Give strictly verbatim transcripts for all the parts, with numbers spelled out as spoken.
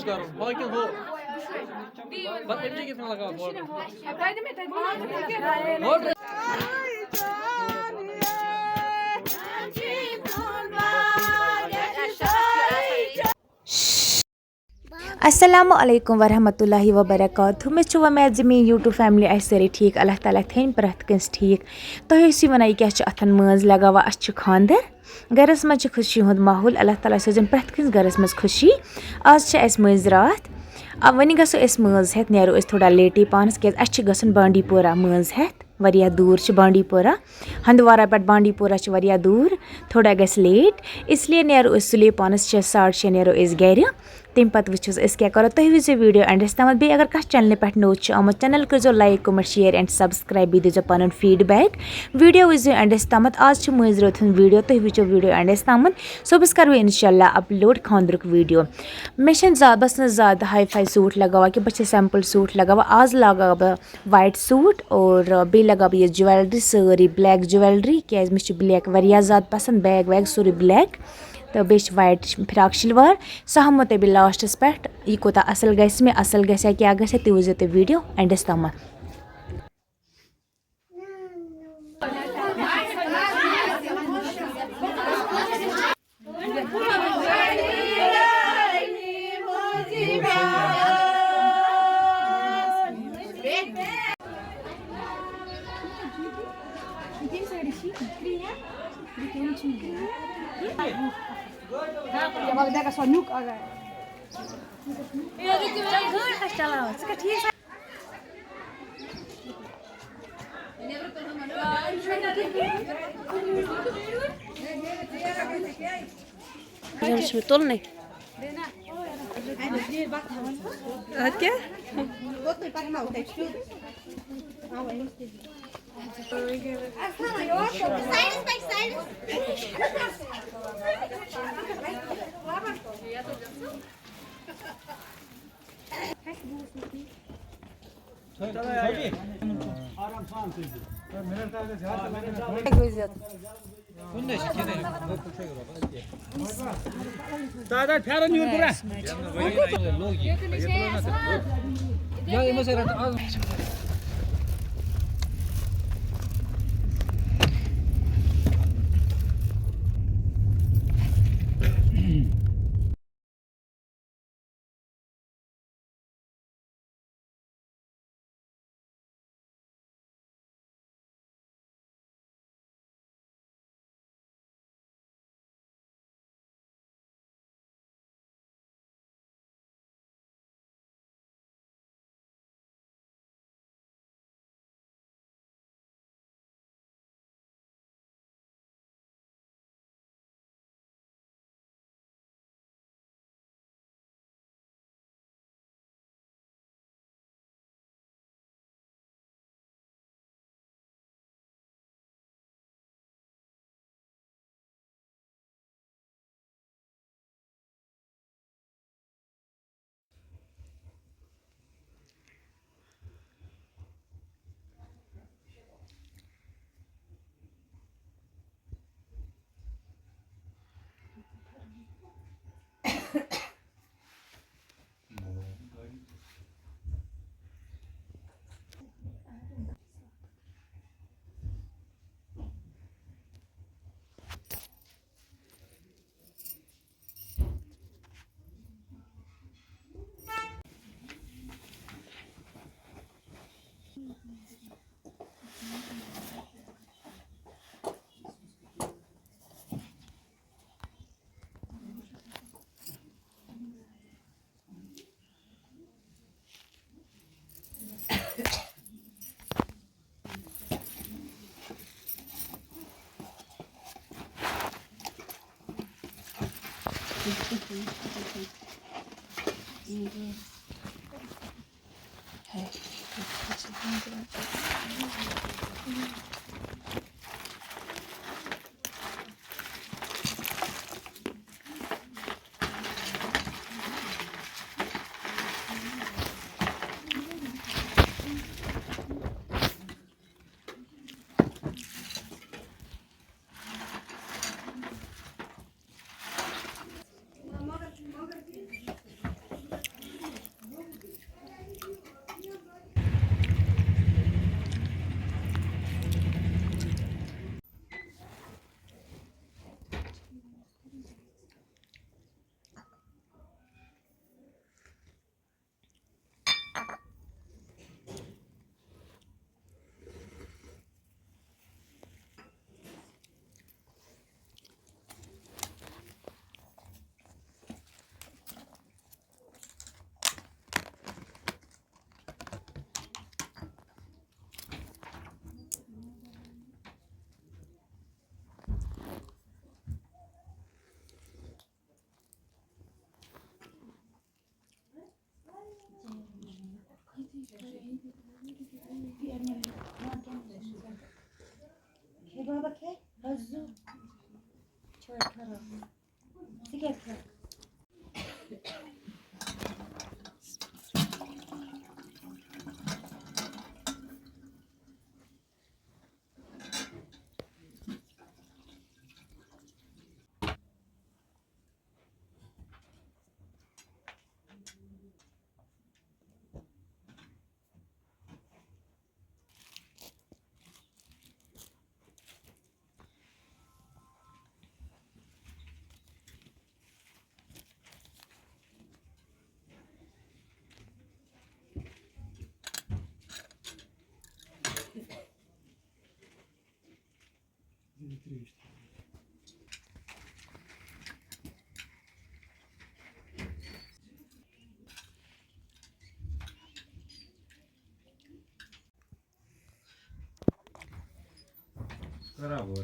کرُن، باقٕے ہُہ۔ پتہٕ أمۍ کِتھ کٔنۍ لگاو بورڈ؟ السلام علیکم ورحمۃ اللہ وبرکاتہ۔ مےٚ چھِ وۄمید زِ میٛٲنۍ YouTube family آسہِ سٲری ٹھیٖک۔ اللہ تعالیٰ تھٲیِن پرٛٮ۪تھ کٲنٛسہِ ٹھیٖک۔ تۄہہِ ٲسِو وَنان، یہِ کیٛاہ چھُ اَتھَن مٲنٛز لگاوان؟ اَسہِ چھُ خانٛدر۔ گَرَس منٛز چھِ خوشی ہُنٛد ماحول۔ اللہ تعالیٰ سوزِن پرٛٮ۪تھ کٲنٛسہِ گَرَس منٛز خوشی۔ آز چھِ اَسہِ مٲنٛزِ راتھ۔ آ، وۄنۍ گژھو أسۍ مٲنٛز ہٮ۪تھ، نیرو أسۍ تھوڑا لیٹٕے پانَس، کیٛازِ اَسہِ چھِ گژھُن بانڈی پورہ مٲنٛز ہٮ۪تھ۔ واریاہ دوٗر چھِ بانڈی پورہ، ہندوارہ پٮ۪ٹھ بانڈی پورہ چھِ واریاہ دوٗر، تھوڑا گژھِ late، اس لیے نیرو أسۍ سُلے پانَس شےٚ، ساڑٕ شےٚ نیرو أسۍ گَرِ۔ تَمہِ پَتہٕ وٕچھو أسۍ کیٛاہ کَرو۔ تُہۍ وٕچھزیو video end تام۔ بیٚیہِ اگر کانٛہہ channelہِ پٮ۪ٹھ نوٚو چھُ آمُت، channel کٔرۍزیو like، comment، share and subscribe، بیٚیہِ دیٖزیو پَنُن feedback۔ Video وٕچھزیو end تامَتھ۔ آز چھِ مٲنٛزِ رٲژ ہُنٛد video، تُہۍ وٕچھِو video end تامَتھ۔ صُبحَس کَرٕ بہٕ اِنشاء اللہ upload خانٛدرُک video۔ مےٚ چھَنہٕ زا-، بہٕ ٲسٕس نہٕ زیادٕ high fi suit لَگاوان کینٛہہ، بہٕ چھَس simple suit لَگاوان۔ آز لاگاو بہٕ white suit اور بیٚیہِ لَگاو بہٕ یہِ jewellery، سٲرٕے black jewellery، کیٛازِ مےٚ چھِ black واریاہ زیادٕ پَسنٛد، bag ویگ سورُے black۔ تہٕ بیٚیہِ چھِ white فراک شلوار، سُہ ہاوہو تۄہہِ بہٕ lastس پٮ۪ٹھ، یہِ کوٗتاہ اَصٕل گژھِ مےٚ، اَصٕل گژھِ یا کیٛاہ گژھِ، تُہۍ وٕچھزیو تُہۍ video endس تامَتھ۔ یِم چھِ مےٚ تُلنٕے۔ اَدٕ کیٛاہ؟ آرام سان تُلِو۔ منٹ اکھ گژھِ زیادٕ لگان۔ دادا، پھیرن یور کُن۔ یا یِمو سۭتۍ رَٹو۔ برابر۔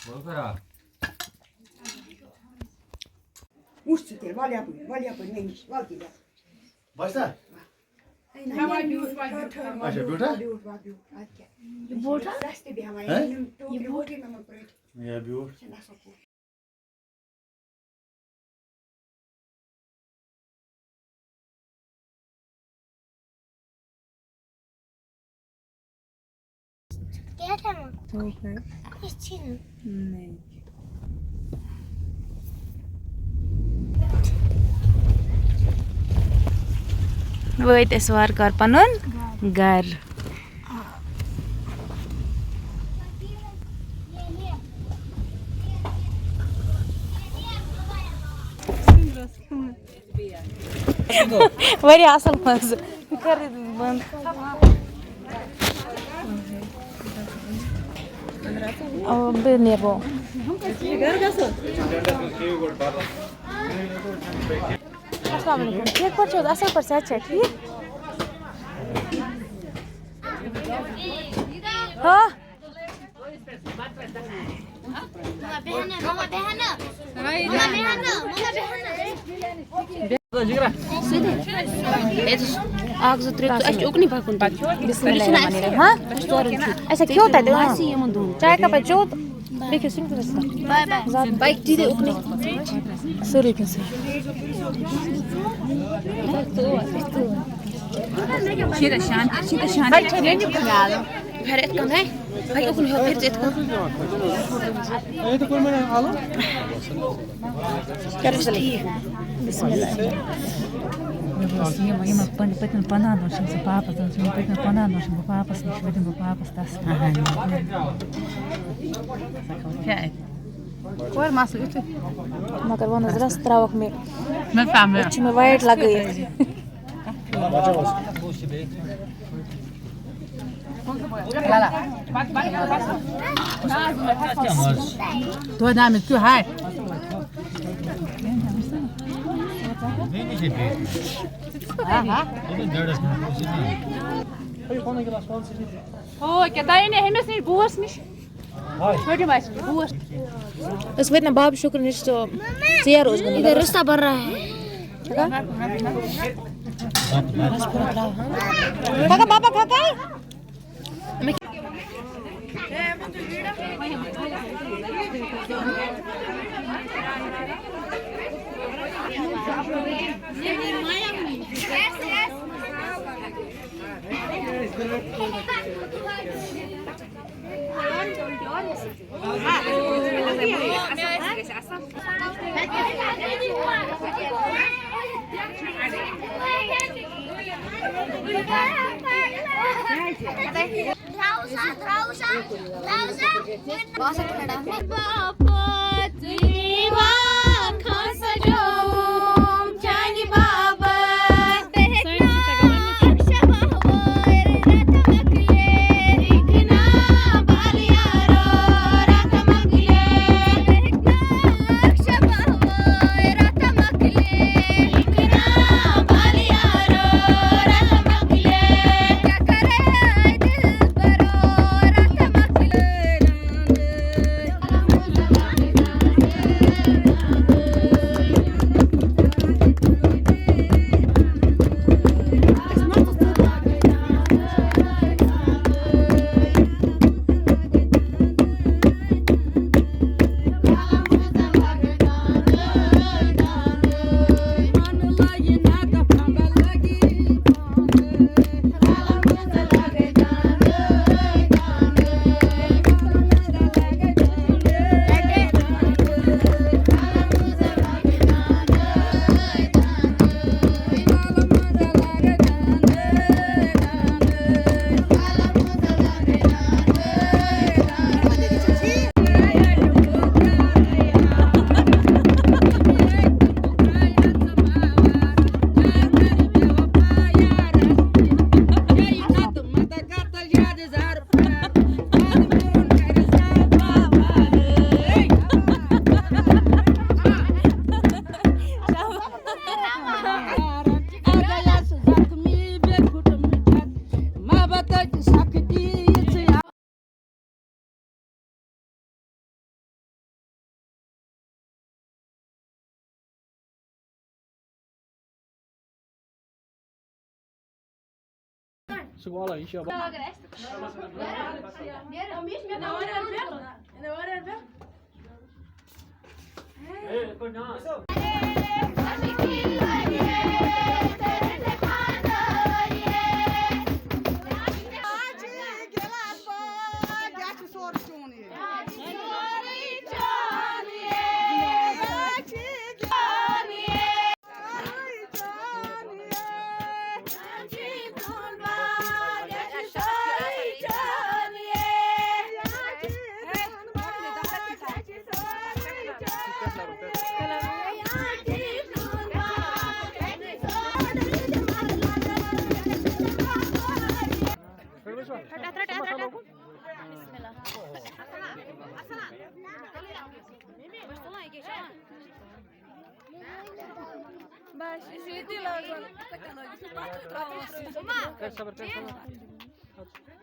وۄنۍ کر آو؟ وٕچھ ژٕ تیٚلہِ، وَل یَپٲرۍ، وَل یَپٲرۍ مےٚ نِش، وَل تیٚلہِ یَپٲرۍ۔ بَس نا؟ ہے، نہ، ہاں، وَل بیوٗٹھ، وَل بیوٗٹھ، بیوٗٹھ، وَل اچھا، بیوٗٹھ، بیوٗٹھ، ہا؟ وَل بیوٗٹھ، وَل بیوٗٹھ، اَدٕ کیٛاہ؟ یہِ بوٗٹھ ہا؟ دَستہِ بیٚہوان، ہہ؟ یِم ٹوپہِ یہِ بوٗٹھ؟ ووٹھ یِم یِمَن پرٛٲرِتھ۔ یہِ ہا بیوٗٹھ۔ چھَنہٕ اَصٕل پوٗٹھ۔ کیٛاہ کھٮ۪مو؟ ٹھیٖک ہے۔ أسۍ چھِنہٕ۔ نہیں۔ وٲتۍ أسۍ وارٕ کارٕ پَنُن گَرٕ۔ واریاہ اَصٕل مَزٕ۔ بہٕ کَرٕ یہِ بنٛد۔ آ، بہٕ نیرٕ وۄنۍ۔ السلام علیکم۔ ٹھیٖک پٲٹھۍ چھِو حظ؟ اَصٕل پٲٹھۍ، صحت چھا ٹھیٖک؟ ہاں؟ اکھ، زٕ، ترٛےٚ، ژٕ، اَسہِ چھُ اُکنُے پَکُن پَتہٕ۔ بسم اللہ الرحمن الرحیم۔ ہاں؟ اَسہِ چھُ ژورَن چھُ۔ اَسہِ کیٛاہ تَتہِ؟ چاے کَپا چیوٚت؟ لیکھِو، سُہ چھُنہٕ کٲنٛسہِ۔ بَے، بَے۔ بَے، تہِ دِ اُکنُے۔ سٲرٕے کٲنٛسہِ۔ شیٖرا شانتی، شیٖرا شانتی۔ پھر یِتھ کٔنۍ، ہے۔ بَے، اُکُن ہیوٚر پھِر ژٕ یِتھ کٔنۍ۔ کَرُس ٹھیٖک۔ بسم اللہ۔ مےٚ بوٗز یِم، یِمَن پنٛد-، پٔتمٮ۪ن پنٛدہَن دۄہَن چھُنہٕ سُہ پاپَس، دَپان چھُ، یِمَن پٔتمٮ۪ن پنٛدہَن دۄہَن چھُنہٕ بہٕ پاپَس نِش، وۄنۍ دِمہٕ بہٕ پاپَس تَس۔ اَہَن۔ کورِ مسلہٕ یُتھُے۔ مگر وَن حظ، رَس ترٛاوَکھ مےٚ۔ مےٚ تام أتھۍ چھِ مےٚ وایِٹ لَگٲیِتھ۔ دۄد آمٕتۍ کیُتھ ہاے۔ ہو، کیٛاہ دَے نے ہُمِس نِش بوس نِش؟ أسۍ وٲتۍ نہ باب شُکرُن نِش، سُہ ژیر اوس گوٚمُت۔ ادھر رستہ بن رہا ہے۔ کھا کھا بابا، کھا کھا۔ سُہ گوٚو الگ، یہِ چھُ الگ۔ بس، یہِ چھُ ییٚتی لاگُن۔ کر صبر، کر صبر۔